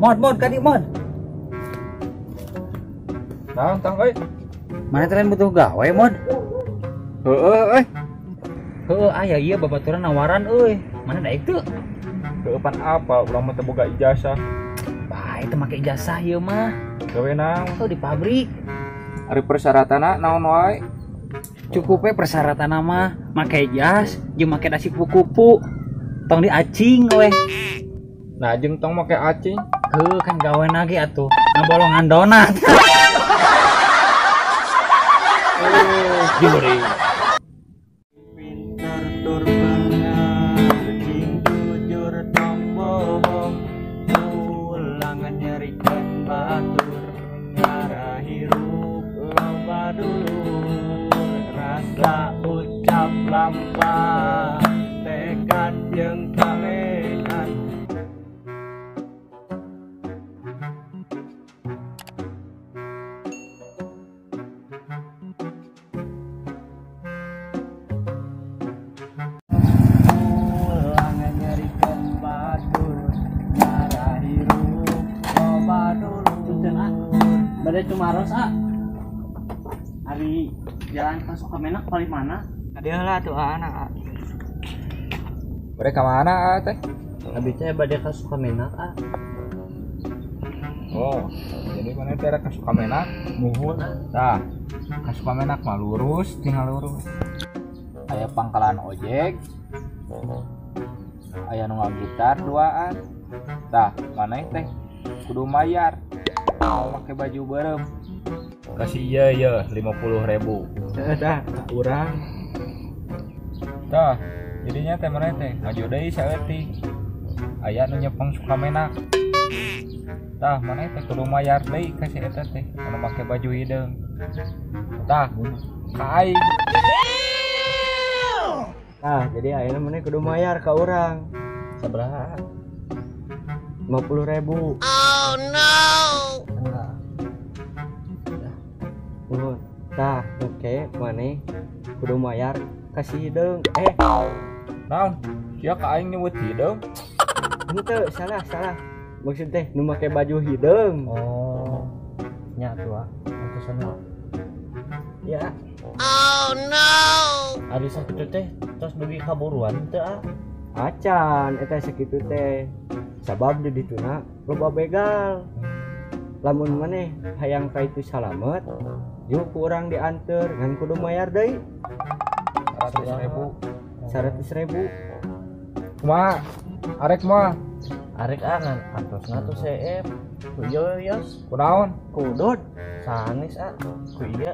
Mod kadi mod. Naon tang euy? Mana teh butuh gawe mod? Heeh euy. Heeh aya ieu babaturan nawaran euy. Mana daek teu? Heueuh pan apal urang mah teu boga ijazah. Bae teu make ijazah ieu mah. Gawe naon? Heuh di pabrik. Ari persyaratanna naon wae? Cukup we persyaratanna mah make jas jeung make dasi kupu-kupu. Tong diacing we. Nah jeung tong make acing. Heuh kan gawe lagi atuh ngabolongan donat. Juri. Pintar tur bener, cing jujur tong bohong, ulah nyerikeun batur, ngarah hirup loba dulur, rasa ucap lampah, tekad jeung kalekan. Badai cumaros ah. Ari jalan ka Sukamenak paling mana? Ada lah tuh anak. Badai ka mana teh? Abi teh badai ka Sukamenak ah. Oh, jadi mana teh ka Sukamenak? Muhun ah. Tah, ka Sukamenak mah lurus, tinggal lurus. Aya pangkalan ojek. Aya nu ngagitar duaan. Tah, mana teh kudu mayar. Mau pakai baju berem kasih iya ya 50.000. Dah urang tah jadinya teh mana teh maju deui saeutik aya nu nyepeng Sukamenak. Tah mana teh kudu mayar deui ka si eta teh anu make baju hideung. Tah ka aing. Tah jadi ayeuna maneh kudu mayar ka urang sabaraha? 50.000. Oh no. Nuhun. Tah, oke, maneh kudu mayar ka si hideung. Naon? Sia ka aing nyebut hideung? Henteu, salah. Maksud teh nu make baju hideung. Oh. Nya atuh ah. Antosan. Ya. Oh no. Ari sakitu teh tos dugi ka buruan teu ah? Acan eta sakitu teh. Sabab di dituna loba begal. Lamun maneh hayang ka itu salamet, yuk ku urang dianter ngan kudu mayar deui 100.000. 100.000. Kumaha? Arek mah? Arek ah ngan antosna tuh CF. Ku ieu yos. Kunaon? Kudod. Sanes ah. Ku ieu.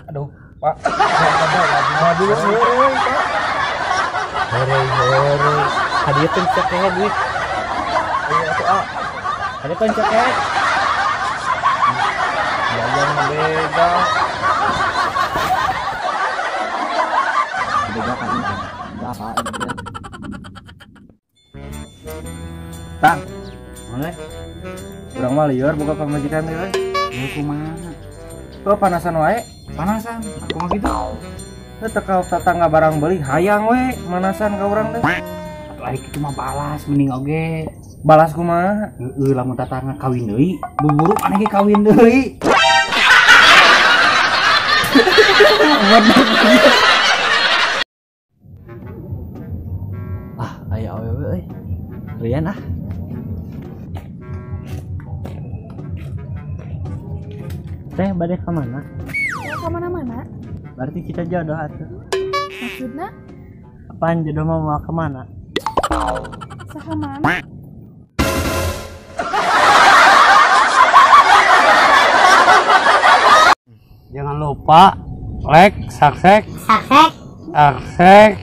Aduh, Pak. Maju heureuy, Pak. Heureuy. Hadieu teh cekeh duit. Iya atuh ah. Ada kan cekeh. Jajan begal. Begal kan ini. Enggak apa ya. Tang. Boleh. Urang mah lieur boga pamajikan euy. Ieu kumaha? Tuh panasan wae. Panasan. Aku mah kitu. Teu teka tetangga barang beli hayang we manasan ka urang teh. Atuh ari kitu mah balas mending oge. Balas kumaha? Heeh, lamun tetangga kawin deui, buburu maneh ge kawin deui. Ah, aya awewe euy. Rian ah. Teh bade ka mana? Ka mana-mana. Berarti kita jodoh atuh. Maksudna? Apaan jodoh mah mau kemana? Saha mana? Jangan lupa like, subscribe, subscribe.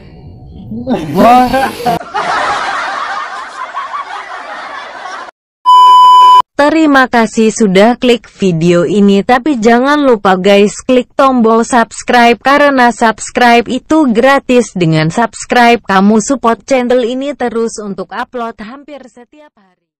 Terima kasih sudah klik video ini, tapi jangan lupa guys klik tombol subscribe karena subscribe itu gratis. Dengan subscribe kamu support channel ini terus untuk upload hampir setiap hari.